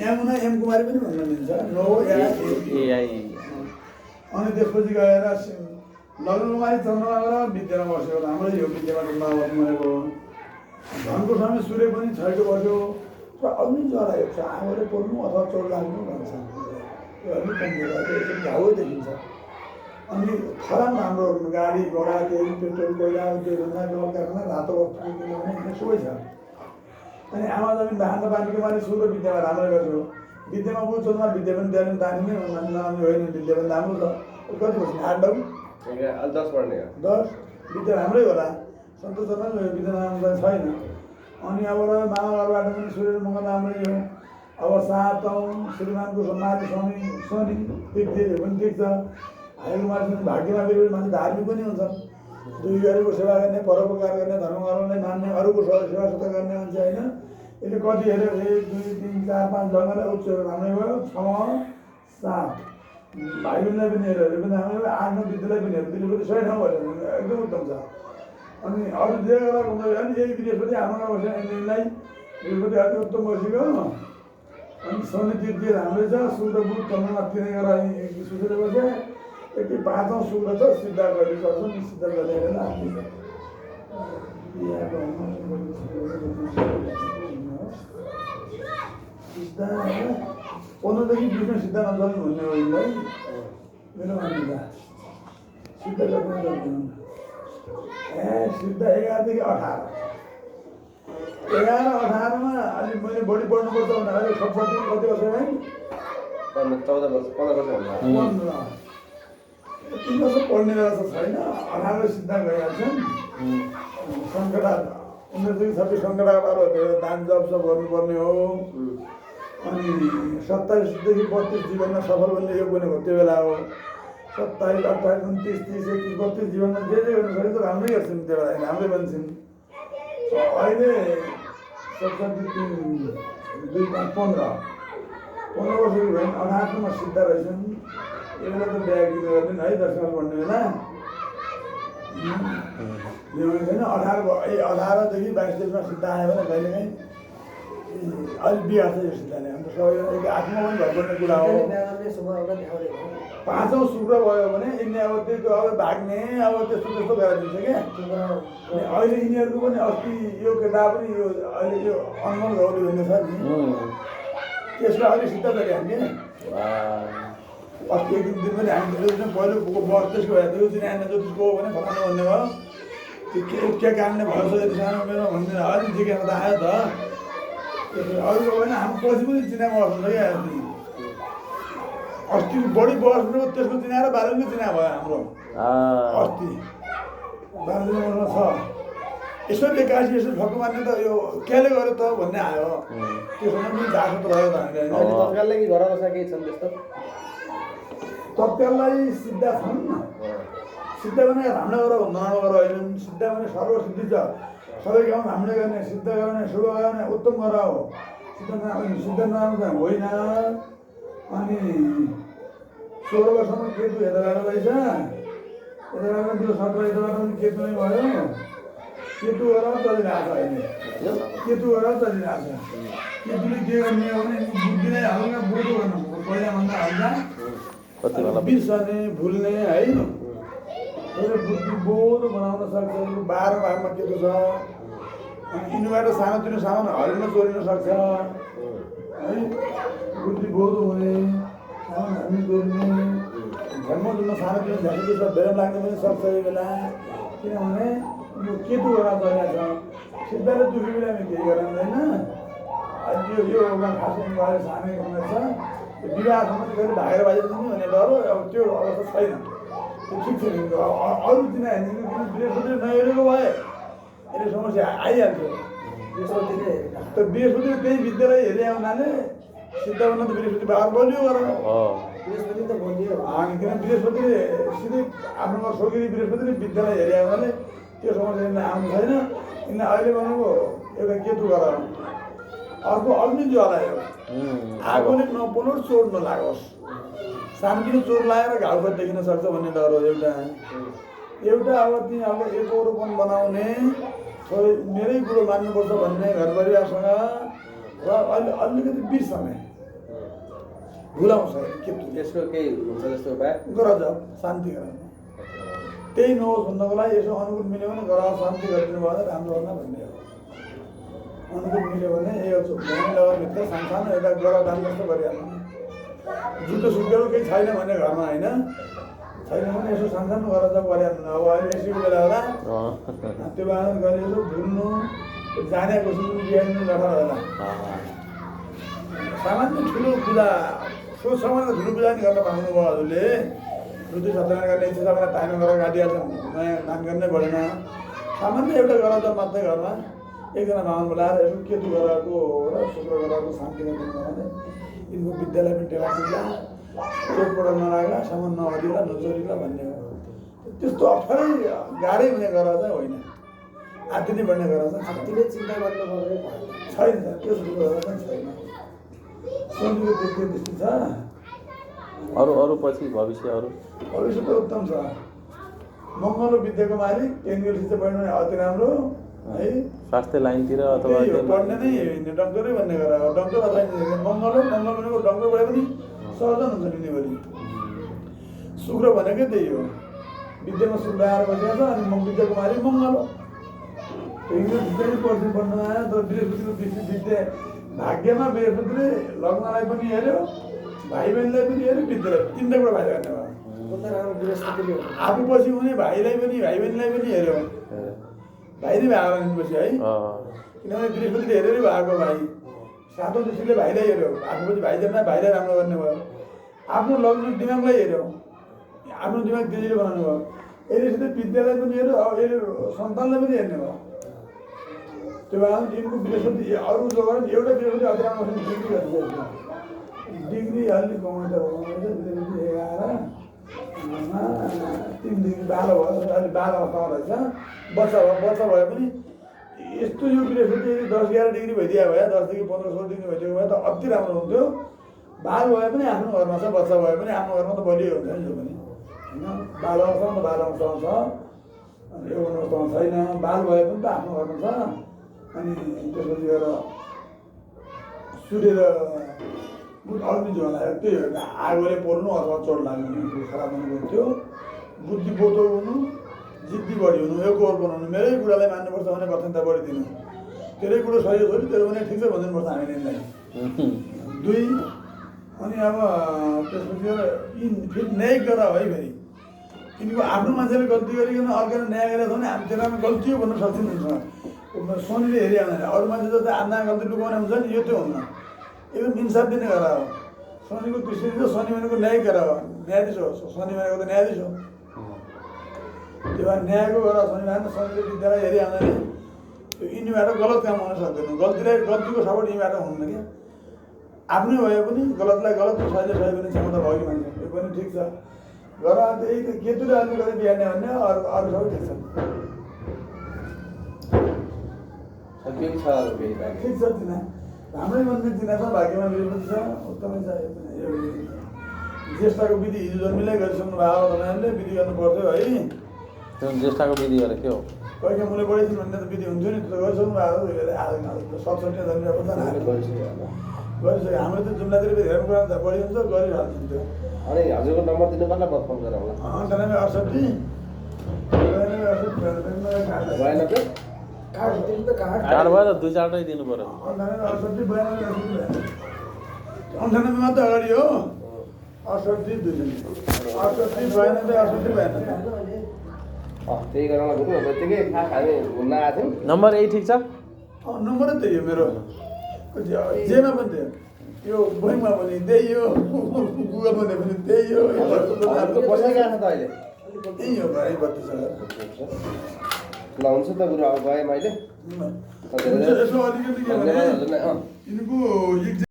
Yamuna am कुमारी पनि भन्न मिल्छ नो एआई अनि त्यसपछि गएर लग्नकुमारी चन्द्रमाबाट विद्यामा बस्यो राम्रै यो विद्यामा चन्द्रमाबाट भनेको धनको समय सूर्य पनि छैटो बस्यो र अग्नि ज्वाला हेर्छ आगोले पर्नु अथवा चोट लाग्नु भन्छ यो अलिक कमजोर एकदम घाउ देखिन्छ अनि फलाम राम्रो गाडी घोडा तेल पेट्रोल कोइला त्योभन्दा कारखाना रातो वस्तु किनभने सबै छ अनि आमा जमिन भान्दा पानीको माने सुरु विद्यामा राम्रो गर्छु विद्यामा बुझ्छौँ विद्या पनि दिनु दानी नै नआउने होइन विद्या पनि राम्रो छ कति वर्ष 8 10 पढ्ने 10 विद्या राम्रै होला सन्तोष शर्मा विद्या राम्रो छैन अनि अब मामाबाट पनि सूर्य मङ्गल राम्रै हो अब 7 श्रीमानको सम्मान शनि देख्दै पनि देख्छ आएको मान्छे भाग्यमा बेर मान्छे धार्मिक पनि हुन्छ दुई गरेको सेवा गर्ने परोपकार गर्ने धर्म गर्नलाई मान्ने अरूको सेवा सुता गर्ने मान्छे होइन यसले कति हेऱ्यो 1 2 3 4 5 जग्गालाई उच्च राम्रै भयो 6 7 भाइ बहिनीलाई पनि हेऱ्यो पनि राम्रै भयो 8 9 विद्यालय पनि हेऱ्यो दिल्लीको सही ठाउँ भयो एकदम उत्तम छ अनि अरू जे गरेर हुँदैन अनि यही विदेशपछि हाम्रो बस्यो यिनीलाई विदेशपछि अति उत्तम बसेको अनि शनि तीर्थ राम्रै छ शुद्ध बुध चन्द्रमा तिर्ने गरेर सुसेर बस्यो एक 5औं शुक्र छ सिद्ध गर्ने सक्छ नि सिद्ध गरेर लाग्छ सिद्ध 15 देखि 20 मा सिद्ध नचल्नु भन्ने हो यिनलाई मेरो मान्यता सिद्ध गर्ने सिद्ध 11 देखि 18 11 18 मा अलि मैले बढी पढ्नुपर्छ भने अहिले 67 कति वर्ष है 14 वर्ष 15 वर्ष होला 3 वर्ष पढ्ने बेला त छैन 18 सिद्ध गइहाल्छन् सङ्कटा 1926 सङ्कटाबाट दान जप सब गर्नुपर्ने हो अनि 27 देखि 32 जीवनमा सफल बन्ने योग बनेको त्यो बेला हो 27 28 29 30 31 32 जीवनमा जे गर्नु सक्छ राम्रै गर्छन् त्यो बेला राम्रै बन्छन् अहिले 27 2 15 वर्षको भयो 18 मा सिद्ध रहेछन् यो बेला त बिहा किन गर्दैन है 10 साल पढ्ने बेला यो छैन 18 देखि 22 मा सिद्ध आयो भने कहिलेकाहीँ अहिले बिहा छ यो सिद्धले हाम्रो सबै आत्मा पनि भइपर्ने कुरा हो 5औं शुक्र भयो भने यिनले अब त्यो अब भाग्ने अब त्यस्तो गराइदिन्छ क्या अहिले यिनीहरूको पनि अस्ति यो केटा पनि यो अहिले यो अनमोल गौरी भन्ने छ नि त्यसमा अहिले सिद्ध गरे हामीले अस्ति एक दिन पनि हामीले पहिलो बस त्यसको भए त्यो दिन आएन त्यसको हो भने फलानु भन्ने भयो त्यो के कारणले भयो यति सानो मेरो भन्ने अहिले जिकेर त आयो त अरूको होइन हाम्रो पछि पनि चिना बस्नु क्या अस्ति बढी बस्नु त्यसको चिनाएर 12 चिना भयो हाम्रो अस्ति 12 वर्षमा छ यसो देखाएपछि यसो ठक्क मान्ने त यो केले गर्यो त भन्ने आयो त्यसमा पनि जाँच त रह्यो त हामीले तत्काललाई कि घर बसा केही छन् त्यस्तो तत्काललाई सिद्ध छन् सिद्ध भने राम्रो गरेर नराम्रो गरेर होइनन् सिद्ध भने सर्वसिद्धि छ सबै काम हामीले गर्ने सिद्ध गर्ने शुभ गर्ने उत्तम गरेर हो सिद्ध नराम्रो त होइन अनि 16 वर्षमा केतु हेरेर रहेछ यताबाट त्यो 17 यताबाट पनि केतु नै भयो केतु गरेर चलिरहेको छ अहिले केतु गरेर चलिरहेको छ केतुले के गर्ने हो भने बुद्धि नै हल्का बुढो गर्नु पहिलाभन्दा हल्का बिर्सने भुल्ने है बुद्धि बोधो बनाउन सक्छ 12 भागमा केतु छ अनि यिनीबाट सानोतिनो सामान हरिन चोरिन सक्छ है बुद्धि बोधो हुने सामान हरिन चोरिने धर्म जुन सानोतिनो झ्यासो छ बेरम लाग्ने पनि सक्छ यो बेला किनभने यो केतु गरेर चलिरहेको छ सिद्धले दुखी बेलामा केही गराउँदैन अहिले यो खास गएर सानै उमेर छ विवाहसम्म कहिले भागेर बाजेर पनि भन्ने डर अब त्यो अवस्था छैन त्यो ठिक छ अरू दिन बृहस्पति नहेरेको भए यसले समस्या आइहाल्थ्यो बृहस्पतिले त बृहस्पतिले त्यही विद्यालय हेरे हुनाले सिद्ध हुन त बृहस्पति बाह्र बलियो गरेर बृहस्पति त बलियो अनि किन बृहस्पतिले सिधै आफ्नो छोरी बृहस्पतिले विद्यालय हेरे हुनाले त्यो समस्या यिनलाई आउनु छैन यिनले अहिले भनेको एउटा केतु गरेर अर्को अग्नि ज्वाला हो आगोले नपलोस् चोट नलागोस् सानोतिनो चोट लागेर घाउ पनि देखिन सक्छ भन्ने डर हो एउटा अब तिनीहरूले एकहोरोपन बनाउने मेरै कुरो मान्नुपर्छ भन्ने घर परिवारसँग र अहिले अलिकति बिर्सने भुलाउँछ के त्यसको केही हुन्छ जस्तो उपाय गर जाऊ शान्ति गराउनु त्यही नहोस् भन्नको लागि यसो अनुकूल मिल्यो भने गर शान्ति गरिदिनु भयो भने राम्रो होला भन्ने हो अनुकूल मिल्यो भने यो भूमि लगनभित्र सानसानो एउटा गर दान जस्तो गरिहाल्नु जुतो सुत्केको केही छैन भने घरमा होइन छैन भने यसो सानसानो गर जाऊ गरिहाल्नु अब अहिले यसो बेला होला त्यो बेला गरे यसो भुल्नु जानेको सुन्नु बिहान लडा होला सामान्य ठुलो पूजा सो सामान्य ठुलो पूजा नि गर्न पाउनुभयो हजुरले रुद्र सत्यनारायण गर्ने इच्छा छ भने टाइम गरेर गाडिहाल्छ नयाँ दान गर्नै परेन सामान्य एउटा गर त मात्रै घरमा एकजना बाहुन बोलाएर यसो केतु ग्रहको र शुक्र ग्रहको शान्ति गरिदिनु भयो भने यिनको विद्यालय पनि टेवा पुग्ला चोटपटक नलाग्ला सामान नहरिला नचोरिला भन्ने हो त्यस्तो अप्ठ्यारै गाह्रै हुने गर चाहिँ होइन आत्ति नै बढ्ने गर चाहिँ आत्तिले चिन्ता गर्नुपर्ने छैन त्यस्तो गर चाहिँ छैन शनिको त्यो दृष्टि छ अरू पछि भविष्य त उत्तम छ मङ्गल विद्याको मालिक टेक्निकल शिक्षा पढ्नु भने अति राम्रो है स्वास्थ्य लाइनतिर अथवा पढ्ने नै हिँड्ने डक्टरै भन्ने गरेर डक्टर अथवा मङ्गल भनेको डक्टर भए पनि सर्जन हुन्छ नि भोलि शुक्र भनेकै त्यही हो विद्यामा शुक्र आएर बसेको छ अनि विद्याको मालिक मङ्गल हो टेक्निकल शिक्षा पनि पढ्नु आयो तर बृहस्पतिको दृष्टि विद्या भाग्यमा बृहस्पतिले लग्नलाई पनि हेऱ्यो भाइ बहिनीलाई पनि हेऱ्यो विद्यालाई तिनवटा कुरा भाइ गर्ने भयो बृहस्पतिले आफू पछि हुने भाइलाई पनि भाइ बहिनीलाई पनि हेऱ्यो भाइ नै भयो पछि है किनभने बृहस्पतिले हेरेरै भएको भाइ सातौँ दृष्टिले भाइलाई हेऱ्यो आफू पछि भाइ जन्मा भाइलाई राम्रो गर्ने भयो आफ्नो लग्न दिमागलाई हेऱ्यो आफ्नो दिमाग तेजिलो बनाउनु भयो यसले विद्यालाई पनि हेऱ्यो अब यसले सन्तानलाई पनि हेर्ने भयो त्यो भएर यिनको बृहस्पति अरू जग्गा एउटा बृहस्पति अति राम्रो डिग्री गरिसकेको डिग्री अलि कमाउँदा बृहस्पति आएर 3 डिग्री 12 भयो अलि 12 अवस्था रहेछ बच्चा भए पनि यस्तो यो बृहस्पति 10-11 डिग्री भइदियो भए 10 देखि 15-16 डिग्री भइदिएको भए त अति राम्रो हुन्थ्यो बाल भए पनि आफ्नो घरमा छ बच्चा भए पनि आफ्नो घरमा त बलियो हुन्छ नि जो पनि होइन बाल अवस्थामा त बाल अवस्थामा छ अनि यौवन अवस्थामा छैन बाल भए पनि त आफ्नो घरमा छ अनि त्यसपछि गएर सूर्य र अग्नि ज्वालायो त्यही हो आगोले पोल्नु अथवा चोट लाग्नु खराब हुनु थियो बुद्धि बोतो हुनु जिद्दी बढी हुनु एकोर बनाउनु मेरै कुरालाई मान्नुपर्छ भने वचनता बढी दिनु तेरै कुरो सही हो तेरो पनि ठिक छ भनिदिनुपर्छ हामीले यिनलाई 2 अनि अब त्यसपछि फेरि न्याय गर है फेरि यिनको आफ्नो मान्छेले गल्ती गरिकन अर्काले न्याय गरेको छ भने हामी त्यसमा गल्ती हो भन्न सक्नुहुन्छ शनिले हेरिहाल्दैन अरू मान्छे जस्तै आफ्ना गल्ती लुकाउने हुन्छ नि यो त्यो हुन्न एकदम इन्साफ दिने गरेर हो शनिको दृष्टिले शनि भनेको न्याय गरेर हो न्यायाधीश हो शनि भनेको त न्यायाधीश हो त्यो भएर न्यायको गरेर शनि भएन शनिले विद्यालाई हेरिहाल्दैन यिनीबाट गलत काम हुन सक्दैन गल्तीको सपोर्ट यिनीबाट हुन्न क्या आफ्नै भए पनि गलतलाई गलत सहीले सही पनि क्षमता भयो कि मान्छे यो पनि ठिक छ गर त्यही केतुले अलिकति बिहार्ने भन्ने अरू सबै ठिक छ ठिक छ ठिक छ तिना राम्रै मन्दिर तिना छ भाग्यमा बृहस्पति छ उत्तमै छ यो ज्येष्ठको विधि हिजो जन्मिलै गरिसक्नु भएको तपाईँहरूले विधि गर्नु पर्थ्यो है ज्येष्ठको विधि गरेर के हो कहिले मुले बढेछन् भन्ने त विधि हुन्थ्यो नि त्यो त गरिसक्नु भएको थियो 67 जन्मिएको त गरिसक्यो हाम्रो त जुम्लातिर हेर्नु कुरा त बढी हुन्छ गरिहाल्छौँ अनि हजुरको नम्बर दिनुपर्ला म फोन गरेर होला 98 भएन त कार्ड दिनु त कार्ड भयो त 2-4 नै दिनु पर्यो 98 मात्रै अगाडि हो 68 भएन त्यही गराउन गयो त्यतिकै हामी घुम्न आएको थियौँ नम्बर यही ठिक छ नम्बरै त्यही हो मेरो जेमा पनि थियो यो बैङ्कमा पनि त्यही हो गुगलमा पनि त्यही हो पैसा गएको छ त अहिले त्यही हो भाइ 32 ल हुन्छ त गुरु अब गएँ मैले यसो अलिकति के भने यिनको